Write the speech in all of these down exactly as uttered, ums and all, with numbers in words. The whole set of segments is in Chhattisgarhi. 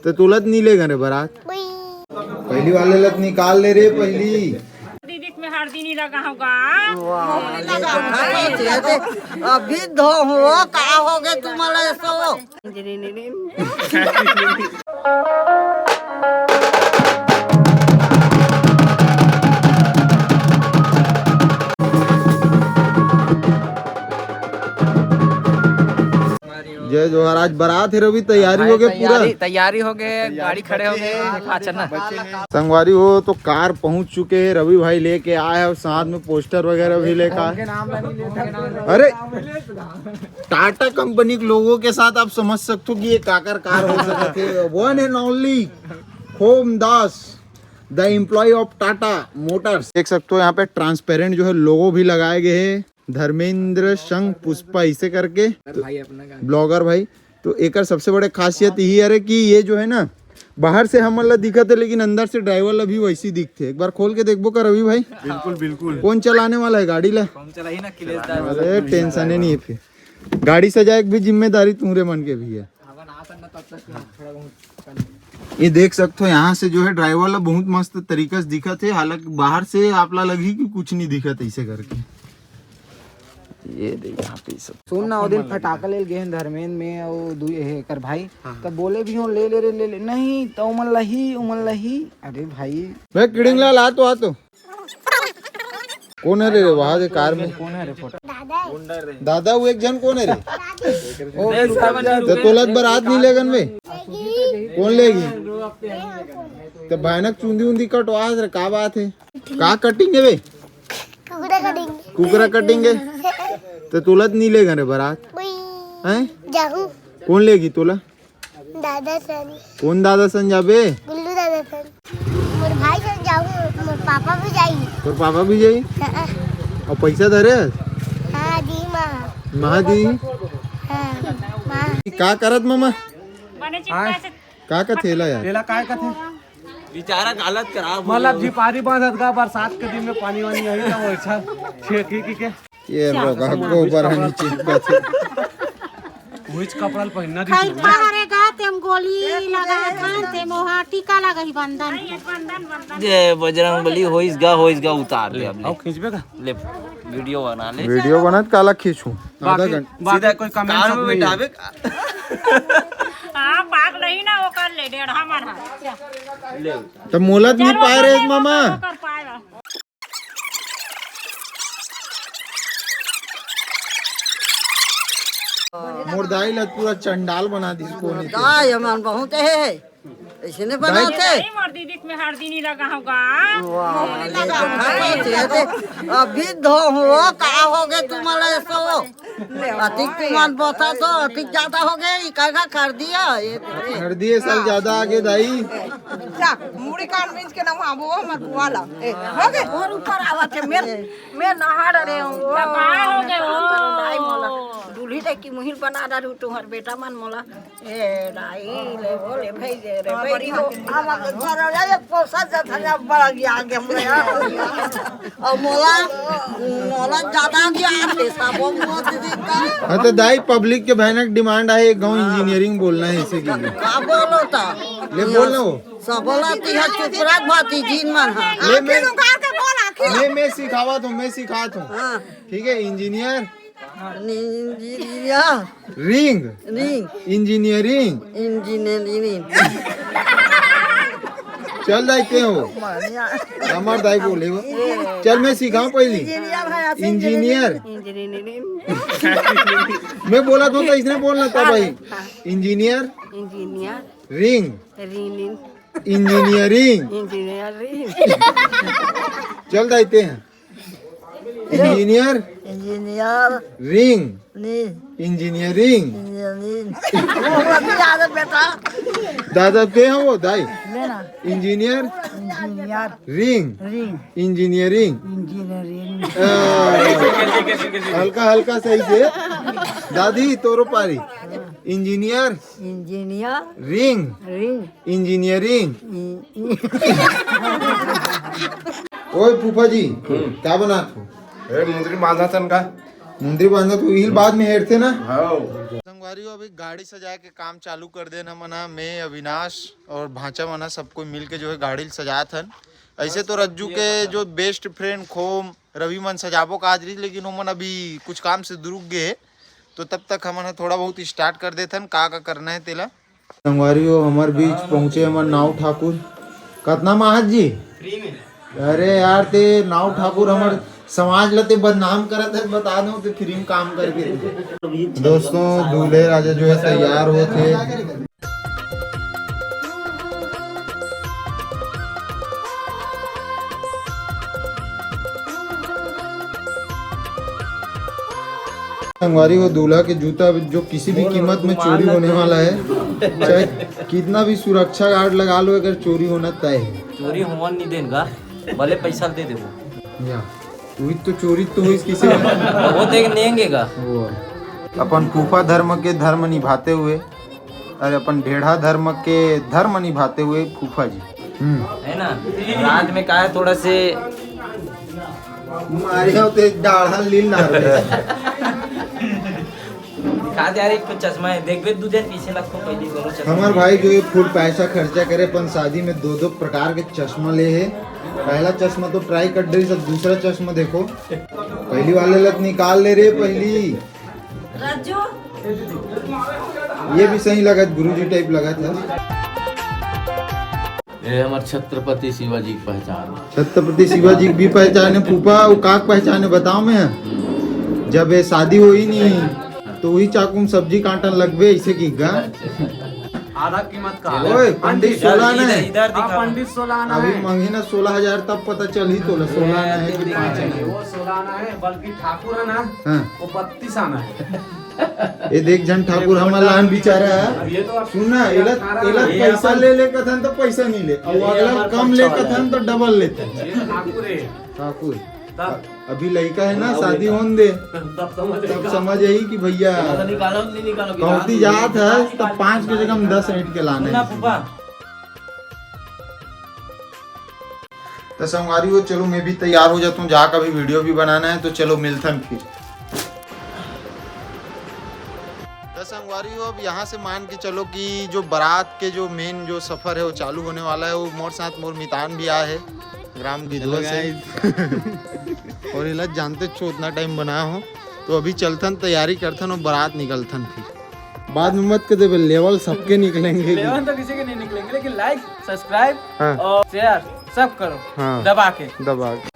तो तोला तो नहीं लेगा रे बारात। पहली वाले ला तो निकाल ले रे पहली। दीदी में हर दिन ही लगा होगा। अभी धो हो, का हो गए तुम्हारा ऐसा हो? जय जोहार। आज बारात है रवि, तैयारी हो गए पूरा? तैयारी हो गए, गाड़ी खड़े हो गए। हाँ, चलना। संगवारी हो, तो कार पहुंच चुके हैं, रवि भाई लेके आए हैं, साथ में पोस्टर वगैरह भी लेकर आए। अरे, टाटा कंपनी के लोगों के साथ आप समझ सकते हो कि ये काकर कार हो सकते हैं। One and only home Das, the employee of Tata Motors। देख सकते हो, यहाँ पे ट्रांसपेरेंट जो है लोगो भी लगाए गए हैं, धर्मेंद्र संग पुष्पा इसे करके, ब्लॉगर भाई। तो एकर सबसे बड़े खासियत यही है कि ये जो है ना, बाहर से हमन ला दिखत है, लेकिन अंदर से ड्राइवर ला भी वैसे ही दिखते। एक बार खोल के देखबो का रवि भाई? बिल्कुल, बिल्कुल। कौन चलाने वाला है गाड़ी ला? अरे, टेंशन ही नहीं है फिर। गाड़ी सजाए के भी जिम्मेदारी तुम्हरे मन के भी है। ये देख सकते हो, यहाँ से जो है ड्राइवर ला बहुत मस्त तरीका से दिखत है, हालांकि बाहर से आप ला लगही कि कुछ नहीं दिखत ऐसे करके। ये दे यहाँ पे सब। सुन ना, वो दिन फटाका ले गे हन धर्मेंद्र में, वो दू एकर भाई, हाँ। तब बोले भी हो, "ले ले रे, ले ले।" "नहीं, तो उमन लही, उमन लही।" अरे भाई। मैं किड़िंग लाल, आ तो, आ तो। कौन है रे वहाँ दे कार में? कौन है रे फोटो? दादा, वो एक जन कौन है रे? तो तोला तो बारात नहीं लेगन बे। कौन लेगी? तो भयानक चुंदी उंदी कटवा रे, का बात है? का कटिंग है बे? कुकरा कटिंग। कुकरा कटिंग है? तो तोला तो नहीं लेगन रे बारात। हैं? जाहू। कौन लेगी तोला? दादा सन। कौन दादा सन जाबे? गुल्लू दादा सन। मोर भाई सन जाहू, मोर पापा भी जाई। तोर पापा भी जाई? हाँ। और पैसा धरे? हाँ, दी माँ। माँ दी? हाँ, माँ। का करत मामा? बने चिपका से का का थेला यार? तेला काय कथे? बेचारा का हालत खराब हो मतलब गया। झिपारी बांधत गा बरसात के दिन में पानी वानी आई ना, वो अच्छा छेकी की के। ये रोगा गोबर हनी चिपका थे। वही कपड़ा पहनना दी। खैर, बाहर गा तेम गोली लगा था, तेम वहाँ टीका लगा ही बंधन। जय बजरंग बली, होइस गा, होइस गा, उतार दे अब ले। आओ खींचबे का? ले, वीडियो बना ले। वीडियो बनत काला खींचू? आधा बाकी, घंटा। बाकी सीधा कोई कमेंट कार में नहीं है। बैठावे का? हाँ, पागल ही ना, वो कर ले, डेढ़ा मार हाथ। ले। तो मोलत नहीं पाए रे मामा। कर पाएगा। मोर दाई ला पूरा चंडाल बना दिस कोने के। दाई हमार बहुत है। ऐसे नहीं बनाते। नहीं, मोर दीदी में हर दिन ही लगा होगा। वाह, ये तो खाई होती है, तो अभी धो हो, का हो गए तुम्हारा ऐसा हो? अतिक तुमान बता तो, अतिक ज्यादा हो गए, इका का कर दिया, ये तो है। कर दिए, सब ज्यादा आगे दाई। जा, मुड़ी कान बीच के ना वहाँ वो मत वाला। ए, हो गए? और ऊपर आवा थे, मेरे, मैं नहा रहे हूँ। का हो गए हो? दाई मोला, दूल्ही दाई की मुहिल बना रही हूँ, तुम्हारे बेटा मन मोला। ए दाई, ले बोले भाई, जे रे हाँ, भाई बड़ी हो। हो। अब घर वाला एक पोसा जाता है, अब बड़ा गया आगे हमरे यार। और मोला, मोला ज्यादा गया, पैसा बहुत मत देता। हाँ, तो दाई, पब्लिक के भयानक डिमांड है, गाँव इंजीनियरिंग बोलना है इसे के लिए। का बोलो तो? ले बोल ना वो। सब बोला कि है चुप रह भाती जीन मन है। ले मैं, आखिर उगाड़ के बोल आखिर। ले मैं सिखावत हूँ, मैं सिखात हूँ। हाँ। ठीक है, engineer. Engineer. Ring. Ring. Engineering. Engineering. चल दाई, ते हो। बढ़िया। हमार दाई बोले वो। चल, मैं सिखाऊं पहली। इंजीनियर है, ऐसे इंजीनियर। इंजीनियरिंग। मैं बोला तो, तो इसने बोलना था भाई। Engineer. Engineer. Ring. Ring. Engineering. Engineering. चल दाई, ते हैं। इंजीनियर। इंजीनियर। रिंग। नी। इंजीनियरिंग। इंजीनियरिंग। वो भी याद है बेटा। दादा ते हैं वो, दाई। लेना। Engineer. Engineer. Ring. Ring. Engineering. Engineering. आ, हल्का हल्का सही से। दादी, तोरो पारी। Engineer. Engineer. Ring. Ring. Engineering. इन-, इन-, ओए फूफा जी, हम्म। का बनात हो? ए, मुंदरी बांधा तन का। मुंदरी बांधा तो इहिल बाद में हेरथे ना। हाँ। संगवारी हो, अभी गाड़ी सजाए के काम चालू कर देन हमन ह। मैं, अविनाश और भांचा मन ह, सब कोई मिल के जो है गाड़ी ल सजात हन। ऐसे तो रज्जू के जो बेस्ट फ्रेंड खोम रवि मन सजाबो का आज रही, लेकिन ओमन अभी कुछ काम से रुक गए हे, तो तब तक हमन ह थोड़ा बहुत स्टार्ट कर देथन का का करना है तेला। संगवारी हो, हमर बीच पहुंचे हमर नाव ठाकुर। कतना महत जी? फ्री में। अरे यार, ते नाव ठाकुर हमर समाज ल ते बदनाम करत है, बता दो ते फ्री में काम करके। दोस्तों, दूल्हे राजा जो है तैयार होत हे। संगवारी हो, दूल्हा के जूता जो किसी भी कीमत में चोरी होने वाला है, चाहे कितना भी सुरक्षा गार्ड लगा लो, अगर चोरी होना तय है। चोरी होवन नहीं देन गा, भले पैसा दे देबो। या, वही तो चोरी तो होइस किसी में। वो देख नेंगे गा। वो अपन फूफा धर्म के धर्म निभाते हुए, अरे, अपन ढेढ़ा धर्म के धर्म निभाते हुए फूफा जी। हम्म। है ना? रात में का है, थोड़ा से मारे होते डाढ़ा लील ना रे। दिखा दे यार, एक तो चश्मा है, देख बे, दू दिन पीछे लगतो पहली दोनों चश्मा। हमार भाई जो ये फुल पैसा खर्चा करे अपन शादी में दो दो प्रकार के चश्मा ले है। पहला चश्मा तो ट्राई कर दे, सब दूसरा चश्मा देखो। पहली वाले लत निकाल ले रे पहली। राजू। ये भी सही लगत, गुरुजी टाइप लगत है। ये हमार छत्रपति शिवाजी की पहचान। छत्रपति शिवाजी की भी पहचान है फूफा, वो काक पहचान है बताओ मैं। जब ये शादी हुई नहीं तो वही चाकू में सब्जी काटन लगबे ऐसे की गा। आधा कीमत का। ओए, पंडित सोलह आना है। इधर हाँ, दिखा। पंडित सोलह आना अभी है। मंगी ना सोलह हजार, तब पता चल ही तो सोलह आना है कि पाँच आना है। वो सोलह आना है, बल्कि ठाकुर है ना, हाँ। वो बत्तीस आना है। ये देख जन ठाकुर हमर लान बेचारा है। ये तो सुन ना, इला, इला ये पैसा अपन ले ले कथन तो पैसा नहीं ले, और ये अगला अपन कम ले कथन तो डबल लेते हैं। ये ठाकुर है। ठाकुर। तब अभी लड़का है ना, शादी होने दे, तब समझ तब समझ आई कि भैया निकालो, नहीं निकालो, कौती जात है, तब पाँच के जगह हम दस ऐंठ के लाने। तो संगवारी हो, चलो मैं भी तैयार हो जाता हूँ, जाकर अभी वीडियो भी बनाना है, तो चलो मिलथन फिर। तो संगवारी हो, अब यहाँ से मान के चलो कि जो बारात के जो मेन जो सफर है वो चालू होने वाला है। वो मोर साथ मोर मितान भी आए है ग्राम गिधवा से। और इला जानते छो उतना टाइम बनाया हो, तो अभी चलथन, तैयारी करथन और बारात निकलथन फिर। बाद में मत कह देबे, लेवल सबके निकलेंगे। लेवल तो किसी के नहीं निकलेंगे, लेकिन लाइक, सब्सक्राइब हाँ। और शेयर सब करो हाँ। दबा के। दबा के।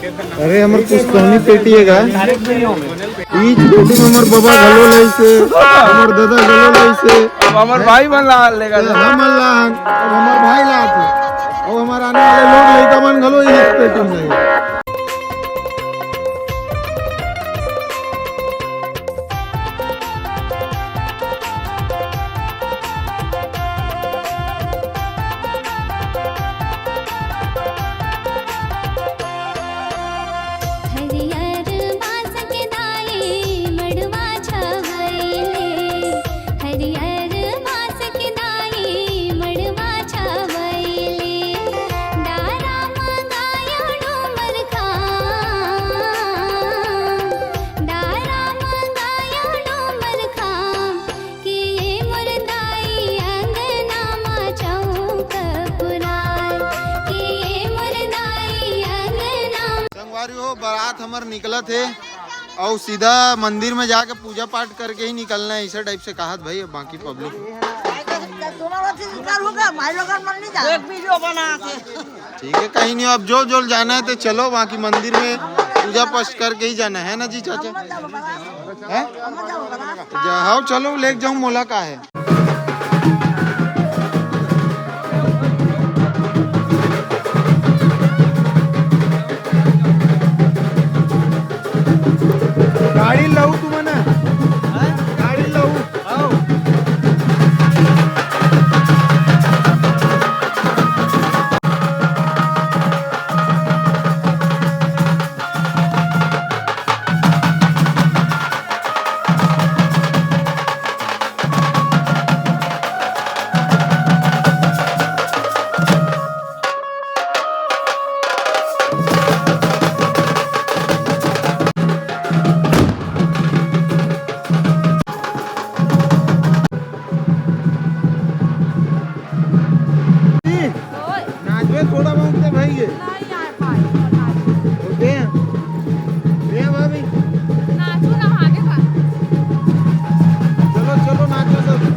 अरे, हमर पुस्तौनी पेटी हे गा। ई पेटी में हमर बाबा घलो लइसे, हमर दादा घलो लइसे। अब हमर भाई मन ला लेगा। ए, हमन ला, अब हमर भाई ला आथे। अब हमर आने वाले लोग लइका मन घलो इही पेटी में जाही। हरियर बांस के दाई मड़वा छवैले, हरियर बांस के दाई मड़वा छवैले। डारा मंगायो डूमर खाम, डारा मंगायो डूमर खाम, कि ये मोर दाई अंगना मा चौक पुराय, कि ये मोर दाई अंगना। संगवारी हो, बारात हमर निकलत हे अउ सीधा मंदिर में जाके पूजा पाठ करके ही निकलना है, ऐसे टाइप से कहा भाई। अब बाकी पब्लिक एक वीडियो बना के। ठीक है, कहीं नहीं, अब जो जो जाना है तो चलो, बाकी मंदिर में पूजा पाठ करके ही जाना है ना जी चाचा? हैं? जाओ, चलो, लेके जाऊं, मोला का है। गाड़ी लाऊ तुमन, गाड़ी लाऊ। नाचबे थोड़ा बहुत तो भाई ये। नहीं यार भाई, नाचो। ओके। भैया भाभी। नाचो ना, आगे का। चलो, चलो, नाचो सब।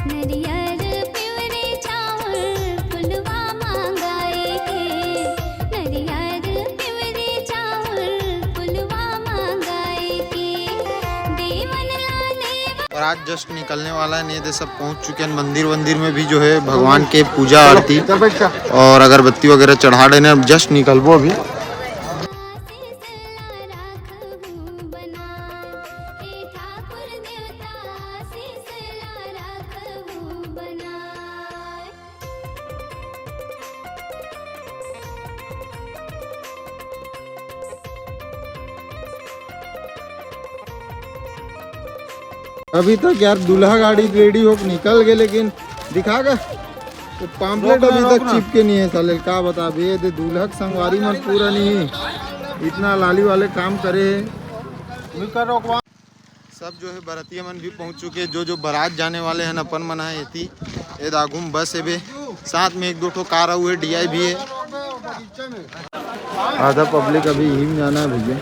नरियर पिवरी चाउर फुलवा मांगाए के, नरियर पिवरी चाउर फुलवा मांगाए के, देवन ला देवन। और आज जस्ट निकलने वाला है, नहीं तो सब पहुंच चुके हैं मंदिर। वंदिर में भी जो है भगवान के पूजा आरती और अगरबत्ती वगैरह चढ़ा रहे हैं। अब जस्ट निकलबो अभी। अभी तक यार दूल्हा गाड़ी रेडी होके निकल गए, लेकिन दिखा गा तो पाम्पलेट अभी तक चिपके नहीं है साले। का बता बे, दे दूल्हा के संगवारी मन पूरा नहीं है, इतना लाली वाले काम करे है। सब जो है बरातिया मन भी पहुंच चुके हैं, जो जो बारात जाने वाले हैं अपन मन है एती। ए दागुम बस है बे, साथ में एक दो ठो कार हुए, डीआई भी है। आधा पब्लिक अभी इही में जाना है भैया।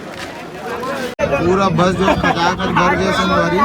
पूरा बस जो खचाखच भर गया संगवारी।